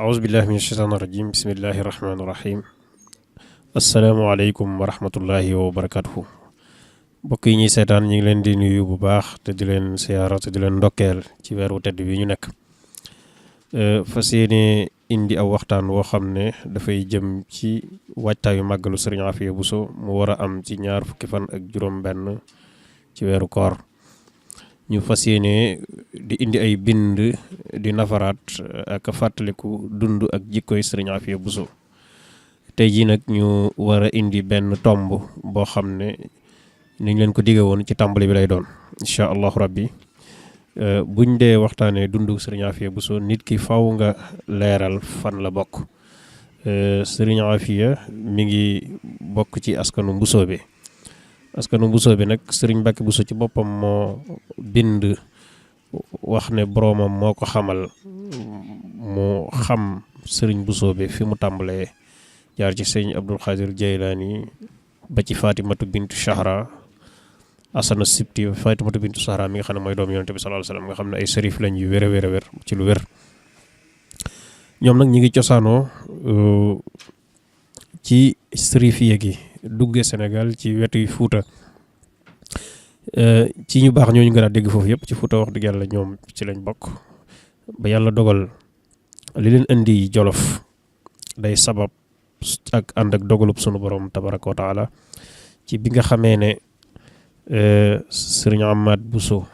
aousubillahi min asheytaan irajim bismillahi irrahmani irrahim asalaamualeykum wa rahmatullahi wa barakatuhu mbokk yi ñuy seetaan ñu ngi leen di nuyu bu baax te di leen siyaara te di leen ndokkeel ci weeru tedd bi ñu nekk fas yéene indi aw waxtaan woo xam ne dafay jëm ci waajtaayu màggalu Sëriñ Afiya Buso mu war a am ci ñaar fukki fan ak juróom benn ci weeru koor ñu fas yéene di indi ay bind di nafaraat ak fàttaliku dund ak jikkoy Sëriñ Afiya Buso tey jii nag ñu war a indi benn tomb boo xam ne niñ leen ko digge woon ci tàmbali bi lay doon incha allahu rabbi buñ dee waxtaanee dundu Sëriñ Afiya Buso nit ki faw nga leeral fan la bokk. Sëriñ Afiya mi ngi bokk ci askanu Buso bi nag Sëriñ Mbàkke Buso ci boppam moo bind wax ne boroomam moo ko xamal mu xam Sëriñ Buso bi fi mu tàmbalee jaar ci sëriñ Abdul Xaadir Jaylaani ba ci Fatimatu bintu Shahra asana sibti Fatimatu bintu Shahra mi nga xam ne mooy doom yonent bi sallallahu alayhi wasallam nga xam ne ay sërif lañ yu wér a wér ci lu wér. ñoom nag ñi ngi cosaanoo ci sërifiya gi dugge Sénégal ci wetu Fuuta ci ñu baax ñooñu nga daa dégg foofu yëpp ci Fuuta wax dëgg yàlla ñoom ci lañ bokk ba yàlla dogal li leen indi Jolof day sabab ak ànd ak dogalub sunu borom tabaraka wa taala ci bi nga xamee ne sëriñ Amad Buso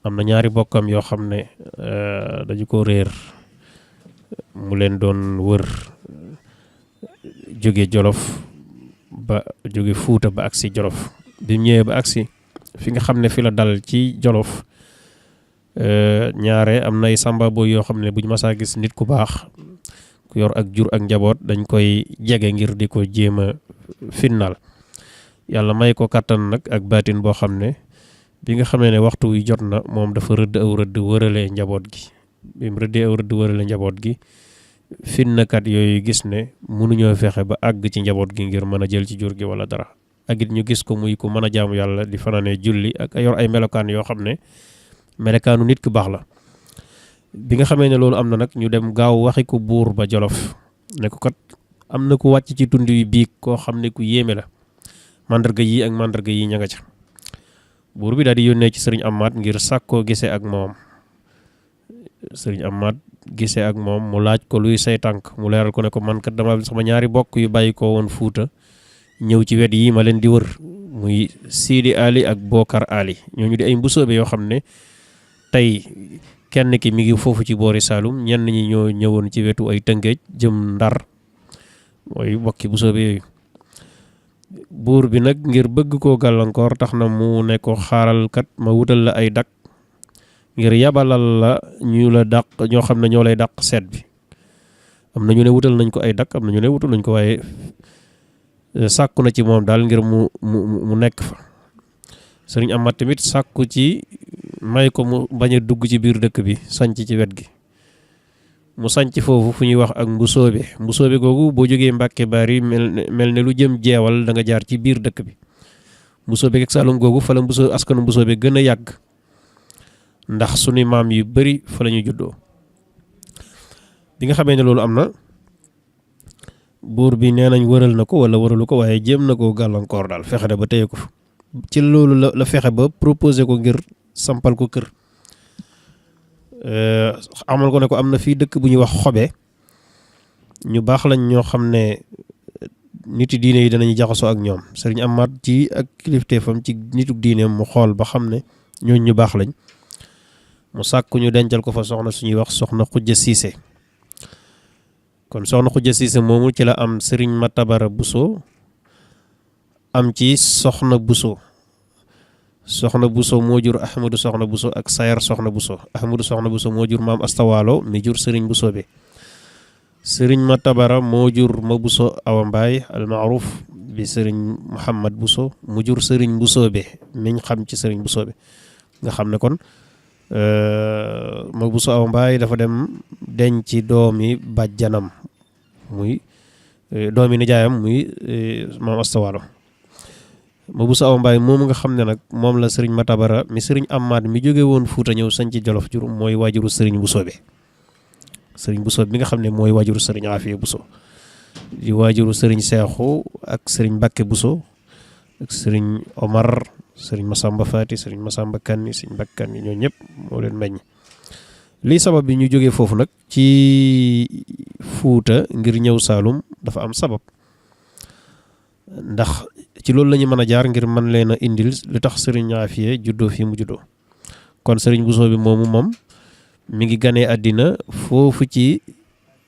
am na ñaari bokkam yoo xam ne dañu ko réer mu leen doon wër jóge Jolof ba jóge Fuuta ba agsi Jolof bi mu ñëwee ba agsi fi nga xam ne fi la dal ci Jolof ñaare am na ay sàmbaaboo yoo xam ne bu ñu masaa gis nit ku baax ku yor ak jur ak njaboot dañ koy jege ngir di ko jéem a finnal yàlla may ko kàttan nag ak baatin boo xam ne bi nga xamee ne waxtu wi jot na moom dafa rëdd aw rëdd wërale njaboot gi bi mu rëddee aw rëdd wërale njaboot gi finnakat yooyu gis ne mënuñoo fexe ba àgg ci njaboot gi ngir mën a jël ci jur gi wala dara ak it ñu gis ko muy ku mën a jaamu yàlla di fanaane julli ak yor ay melokaan yoo xam ne melokaanu nit ku baax la. bi nga xamee ne loolu am na nag ñu dem gaaw waxi ko buur ba Jolof ne ko kat am na ku wàcc ci tund wi biig koo xam ne ku yéeme la mandarga yi ak mandarga yi ña nga ca buur bi daal di yónnee ci sëriñ Amaat ngir sàkkoo gisee ak moom sëriñ Amaat gisee ak moom mu laaj ko luy say tànk mu leeral ko ne ko man kat dama sama ñaari bokk yu bàyyi ko woon Fuuta ñëw ci wet yi ma leen di wër muy Sidi Ali ak Bokar Ali ñooñu di ay mbusoobe yoo xam ne tey kenn ki mi ngi foofu ci boori Saalum ñenn ñi ñoo ñëwoon ci wetu ay Tëngéej jëm Ndar mooy bokki Buso bi yooyu buur bi nag ngir bëgg koo gàllankoor tax na mu ne ko xaaral kat ma wutal la ay dak ngir yabalal la ñu la dàq ñoo xam ne ñoo lay dàq seet bi am na ñu ne wutal nañ ko ay dak am na ñu ne wutal nañ ko waaye sàkku na ci moom daal ngir mu nekk fa sëriñ Amat tamit sàkku ci may ko mu bañ a dugg ci biir dëkk bi sanc ci wet gi mu sanc foofu fu ñuy wax ak mbusoobe googu boo jógee Mbàkke Bari mel ne lu jëm jeewal da nga jaar ci biir dëkk bi mbusoobe ak Saalum googu fa la askanu mbusoobe gën a yàgg ndax suñu maam yu bari fa la ñu juddoo bi nga xamee ne loolu am na buur bi nee nañ wëral na ko wala wëralu ko waaye jéem na ko gàllankoor daal fexe na ba téye ko fa ci loolu la fexe ba proposé ko ngir sampal ko kër amal ko ne ko am na fii dëkk bu ñuy wax xobe ñu baax lañ ñoo xam ne niti diine yi danañu jaxasoo ak ñoom sëriñ Amaat ci ak kilifteefam ci nituk diineem mu xool ba xam ne ñooñ ñu baax lañ mu sàkku ñu dencal ko fa soxna suñuy wax soxna Xujja Siise kon soxna Xujja Siise moomu ci la am sëriñ Matabara Buso am ci soxna Buso moo jur Ahmadu soxna Buso ak Sayar soxna Buso Ahmadu soxna Buso moo jur maam Astawaalo mi jur sëriñ Buso bi sëriñ Matabara moo jur ma Buso Awa Mbaay almaaruf bi sëriñ Muhammad Buso mu jur sëriñ Buso bi miñ xam ci sëriñ Buso bi nga xam ne kon ma Buso Awa Mbaay dafa dem denc doomi bàjjanam muy doomi nijaayam muy maam Astawaalo ma Buso Awa Mbaay moom nga xam ne nag moom la sëriñ Matabara mi sëriñ Amaat mi jóge woon Fuuta ñëw sañ ci Jolof jur mooy waajuru sëriñ Buso bi sëriñ Buso bi nga xam ne mooy waajuru sëriñ Afiya Buso di waajuru sëriñ Seexu ak sëriñ Mbàkke Buso ak sëriñ Omar sëriñ Masamba Faati sëriñ Masamba Kanni sëriñ Mbàkke Kanni ñoo ñëpp moo leen meññ. lii sabab bi ñu jógee foofu nag ci Fuuta ngir ñëw Saalum dafa am sabab ndax ci loolu la ñu mën a jaar ngir mën leen a indil lu tax sëriñ Afiya juddoo fii mu juddoo. kon sëriñ Buso bi moomu moom mi ngi ganee àddina foofu ci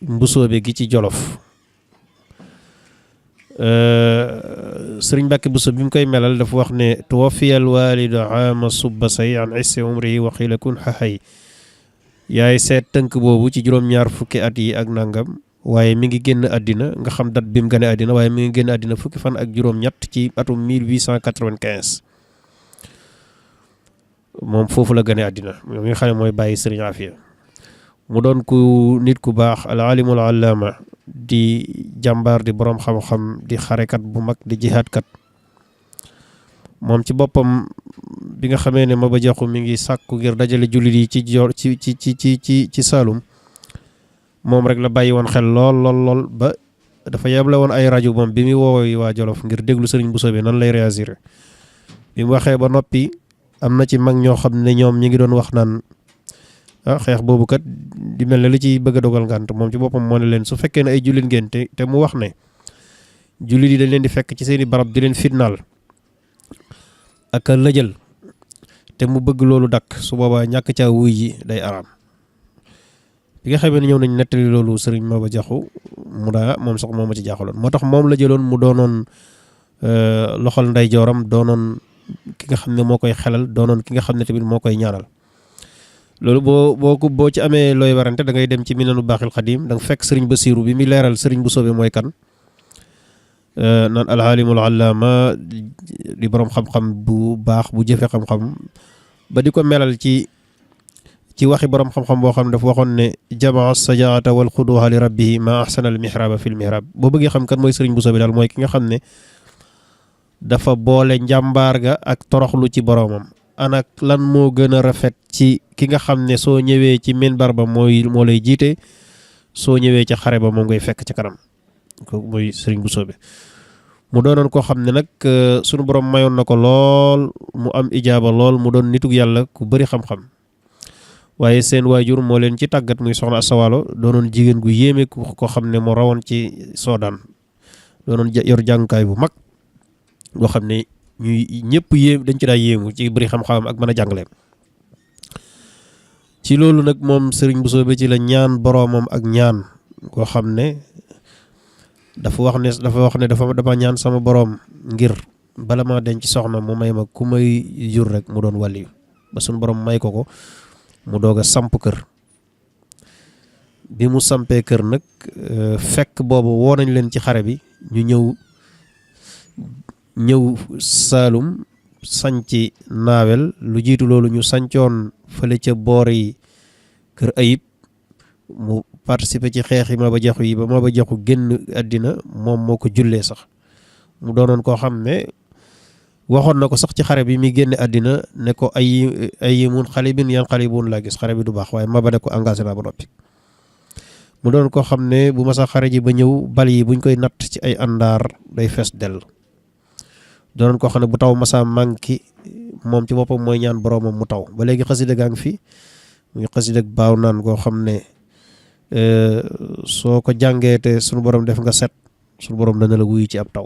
Mbusoobe gi ci Jolof. sëriñ Mbàkke Buso bi mu koy melal dafa wax ne tuwafiyal waalidu aama subba say an issi umrihi wa qiila kun xaxay yaay seet tënk boobu ci juróom-ñaar fukki at yi ak nangam waaye mi ngi génn àddina nga xam dat bi mu gane àddina waaye mi ngi génn àddina fukki fan ak juróom-ñett ci atum 1895 moom foofu la gane àddina moom nga xam ne mooy bàyyi sëriñ Afiya mu doon ku nit ku baax al alimul allaama di jàmbaar di boroom xam-xam di xarekat bu mag di jihaadkat moom ci boppam bi nga xamee ne Maba Jaxu mi ngi sàkku ngir dajale jullit yi ci Saalum moom rek la bàyyi woon xel lool ba dafa yeble woon ay rajo moom bi muy woowee waa Jolof ngir déglu sëriñ Buso bi nan lay réagir bi mu waxee ba noppi am na ci mag ñoo xam ne ñoom ñi ngi doon wax naan xeex boobu kat di mel ne li ci bëgg a dogal ngànt moom ci boppam moo ne leen su fekkee ne ay jullit ngeen te mu wax ne jullit yi dañ leen di fekk ci seeni barab di leen fitnaal ak lëjal te mu bëgg loolu dakk su boobaa ñàkk caa wuy ji day araam bi nga xamee ne ñëw nañ nettali loolu sëriñ Maba Jaxu mu daa moom sax moo ma ci jaaxaloon moo tax moom la jëloon mu doonoon loxol ndeyjooram doonoon ki nga xam ne moo koy xelal doonoon ki nga xam ne tamit moo koy ñaanal loolu boo ci amee looy warante da ngay dem ci Minanu Baaxil Xadim da nga fekk sëriñ Basiiru bi muy leeral sëriñ Buso bi mooy kan naan alxaalimul allaama di boroom xam-xam bu baax bu jëfe xam-xam ba di ko melal ci waxi boroom xam-xam boo xam ne dafa waxoon ne jamaa sajaata wal xuduha li rabbihi ma ahsana al mihraba fil mihrab boo bëggee xam kan mooy sëriñ Buso bi daal mooy ki nga xam ne dafa boole njàmbaar ga ak toroxlu ci boroomam ana lan moo gën a rafet ci ki nga xam ne soo ñëwee ci minbar ba moo lay jiite soo ñëwee ca xare ba moom ngay fekk ci kanam kooku mooy sëriñ Buso bi mu doonoon koo xam ne nag sunu borom mayoon na ko lool mu am ijaaba lool mu doon nitug yàlla ku bari xam-xam waaye seen waajur moo leen ci tàggat muy soxna Asawaalo doonoon jigéen gu yéeme ko xam ne moo rawoon ci Soodaan doonoon yor jàngukaay bu mag loo xam ne ñuy ñëpp dañ ci daa yéemu ci bëri xam-xamam ak mën a jàngaleem ci loolu nag moom sëriñ Buso bi ci la ñaan boroomam ak ñaan koo xam ne dafa wax ne dafa ñaan sama boroom ngir bala ma denc soxna mu may ma ku may jur rek mu doon wàlliyu ba suñu boroom may ko mu doog a samp kër bi mu sampee kër nag fekk boobu woo nañ leen ci xare bi ñu ñëw Saalum sañci naawel lu jiitu loolu ñu sañcoon fële ca boori Kër Ayib mu participer ci xeex yi Maba Jaxu yi ba Maba Jaxu génn àddina moom moo ko jullee sax mu doonoon koo xam ne waxoon na ko sax ci xare bi mi génne àddina ne ko ay mun xalibin yan xalibun laa gis xare bi du baax waaye Maba ne ko engagé naa ba noppi mu doon koo xam ne bu ma sax xare ji ba ñëw bal yi buñ koy natt ci ay àndaar day fees dell doonoon koo xam ne bu taw masa manki moom ci boppam mooy ñaan boroomam mu taw ba léegi xasida gaa ngi fi muy xasida baaw naan koo xam ne soo ko jàngee te suñu borom def nga set suñu borom dana la wuyu ci ab taw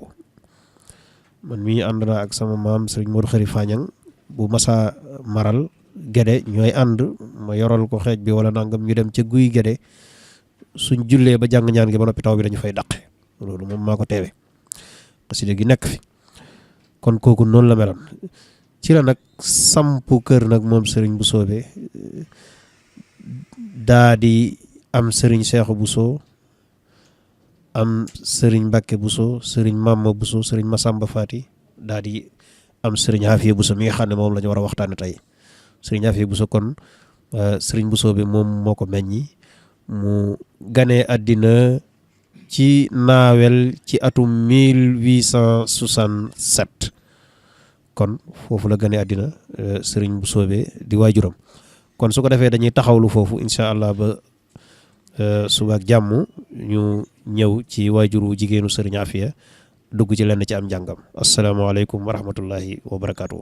man mii ànd naa ak sama maam sëriñ Modou Xari Fañang bu masa maral gede ñooy ànd ma yoral ko xeej bi wala nangam ñu dem ca guy gede suñ jullee ba jàng ñaan gi ba noppi taw bi dañu fay daqe loolu moom maa ko teewe xasida gi nekk fi kon kooku noonu la meloon ci la nag sampu kër nag moom sëriñ Buso bi daa di am sëriñ Seexu Buso am sëriñ Mbàkke Buso sëriñ Mamma Buso sëriñ Masamba Faati daa di am sëriñ Afiya Buso mi nga xam ne moom la ñu war a waxtaane tey sëriñ Afiya Buso kon sëriñ Buso bi moom moo ko meññi mu ganee àddina ci naawel ci atum 1867 kon foofu la ganee àddina sëriñ Buso bi di waajuram kon su ko defee dañuy taxawlu foofu incha allah ba suba ak jàmm ñu ñëw ci waajuru jigéenu Sëriñ Afiya dugg ci lenn ci am njàngam asalaamaaleykum wa rahmatullahi wa barakaatu.